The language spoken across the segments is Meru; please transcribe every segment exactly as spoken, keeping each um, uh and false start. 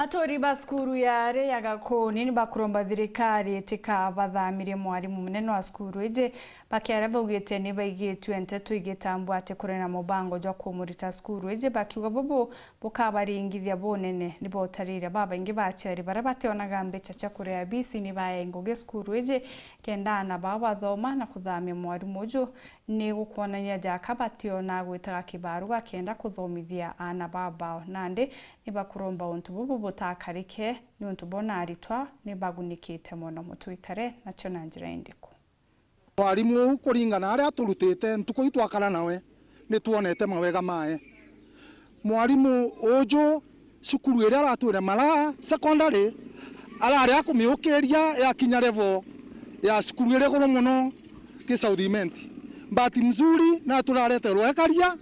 Aturi ba cukuru ya ari ya Gakuni ni bakuromba thirikari itikabathamirie mwarimu munene wa cukuru iji, bakiaria baugite ni baigitue nteto igitambua ati kuri na mubango jwa kumurita cukuru iji, bakiuga bubu bukabaringithia bunene. Ni botarire babaingi ba aciari baria bationaga mbeca cia kuria bisi ni bae ngugi cukuru iji, kenda aana bao bathoma na kuthamia mwarimu uju ni gukwonania jaka bationa gwitaga kibaruga kenda kuthomithia aana babao. Nandi ni bakuromba untu bubu butakarike, niuntu bo na aritwa ni bagunikite mono. Mutwikare nacio na njira indiku? Mwarimu uu, kuringana aria aturutite ntuku ii twakara nawe, ni twonete mawega mae. Mwarimu uju, cukuru iria aratwire Malaa Secondary, arari akumiukiria yakinya level ya cukuru iri iguru mono ki South Imenti. Bahati mzuri, na turareterwa ekaria,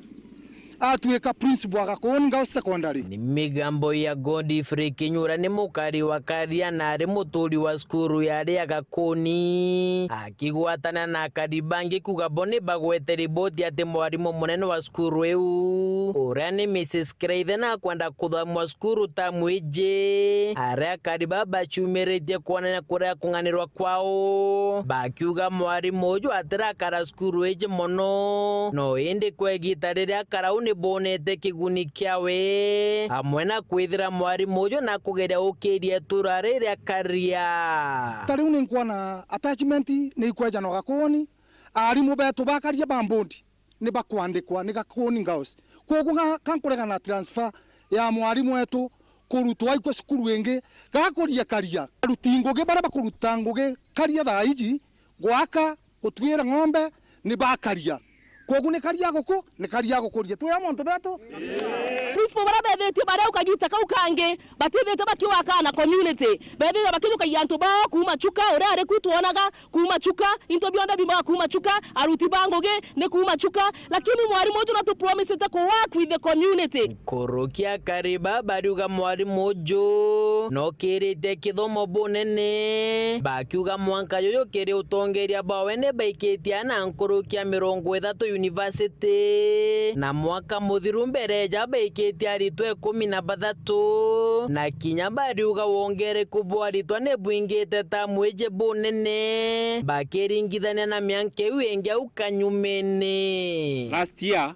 atuika principal wa Gakuni Girls Secondary. Ni migambo ya Godfrey Kinyura, ni mukari wa Karia na ari muturi wa cukuru ya ari ya Gakuni, akigwatana na akari bangi kuga bo ni bagwete riboti ati mwarimu munene wa cukuru iu, uria ni Missus Kiraithe, nakwenda kuthamua cukuru tamu iji, aria akari baba baciumiritie kwonania kuria kung'anirwa kwao, bakiuga mwarimu uju atirakara cukuru iji mono, no indi kwa igita riria akarau ni bonete kiguni kiawe, amwe na kwithira mwarimu uju na kugeria ukiria itura riria Karia. Ta riu ni nkwona attachment ni ikwejanwa Gakuni, arimu betu ba Karia ba mbondi ni bakwandikwa ni Gakuni Girls. Kwogu ga-, ka nkuregana na transfer ya mwarimu wetu kurutwa aikwe cukuru ingi, gakuria Karia. Aruti ngugi baria bakuruta ngugi Karia thaa iji, gwaka, gutwira ng'ombe, ni ba Karia. Kwogu ni Karia guku, ni Karia gukuria. Twi a montu betu. Principal baria bethitie bari au kagita kau kangi, batithite bakiwaka na community. Bethire bakijukagia antu bao kuuma Chuka, uria ari ku twonaga, kuuma Chuka, into bionthe biumaga kuuma Chuka, aruti ba ngugi ni kuuma Chuka, lakini mwarimu uju no tu promisete ku work with the community. Nkuruki akari baba bariuga mwarimu uju nokirite kithomo bunene, bakiuga mwanka juju kiri utongeria bwawe ni baikitie ana nkuruki ya mirongo ithatu university, na mwaka muthiru mbere ja baikitie aritwa ikumi na bathatu, na kinya bariuga wongereku bwa aritwa ni bwingite tamu iji bunene, bakiringithania na mianka iu ingi au kanyumene. Last year,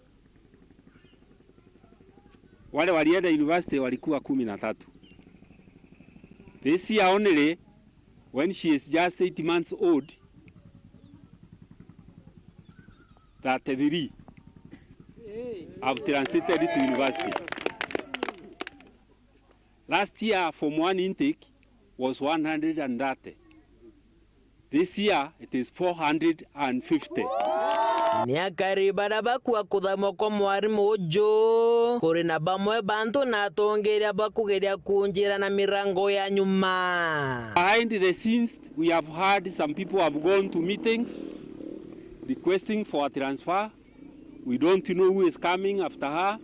wale walienda university walikuwa kumi na tatu. This year only, when she is just eight months old, thirty-three have transited to university. Last year, form one intake was one hundred and thirty. This year, it is four hundred and fifty. Ni akari baria bakua kuthamwa kwa mwarimu uju, kuri na bamwe bantu na atongeria bakugeria kunjira na mirango ya nyuma. Behind the scenes, we have had some people have gone to meetings requesting for a transfer. We don't know who is coming after her,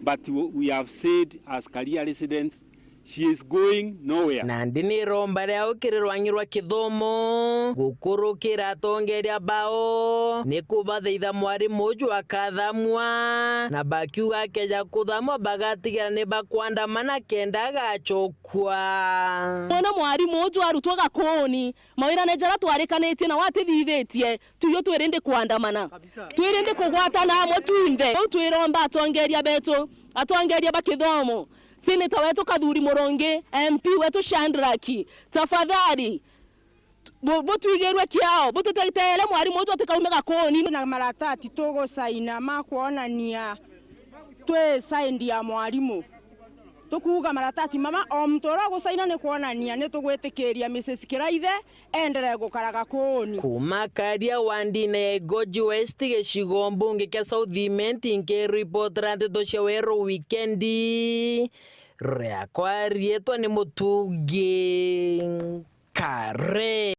but w-, we have said as Karia residents, she is going nowhere. Nandi ni iromba riao kiri rwangi rwa kithomo gukurukira atongeria bao ni kubathaitha mwarimu uju akathamua, na bakiuga akeja kuthamua bagatigira ni bakwandamana kenda agacokua. Wona mwarimu uju arutwa Gakuni, mawirane jaria twarikanitie nao atithithitie, tuyo twirindi kwandamana. Twirindi kugwatana amwe twinthe. Riu twiromba atongeria betu, atongeria ba kithomo, Senator wetu Kathuri Murungi, M P wetu Shadrack, tafadhali, bu-, butwigirwe kiao, bututeteere mwarimu uju atikaume Gakuni. Na maratati tugusaina ma kwonania twi side ya mwarimu. Tukuuga maratati mama, o muntu uria ugusaina ni kwonania ni tugwitikiria Missus Kiraithe enderee gukara Gakuni. Kuuma Karia wandine ya Igoji West, gicigo mbunge kia South Imenti, nkiripotera nteto cia Weru Wikendi, riakwa riitwa ni Mutugi Kare.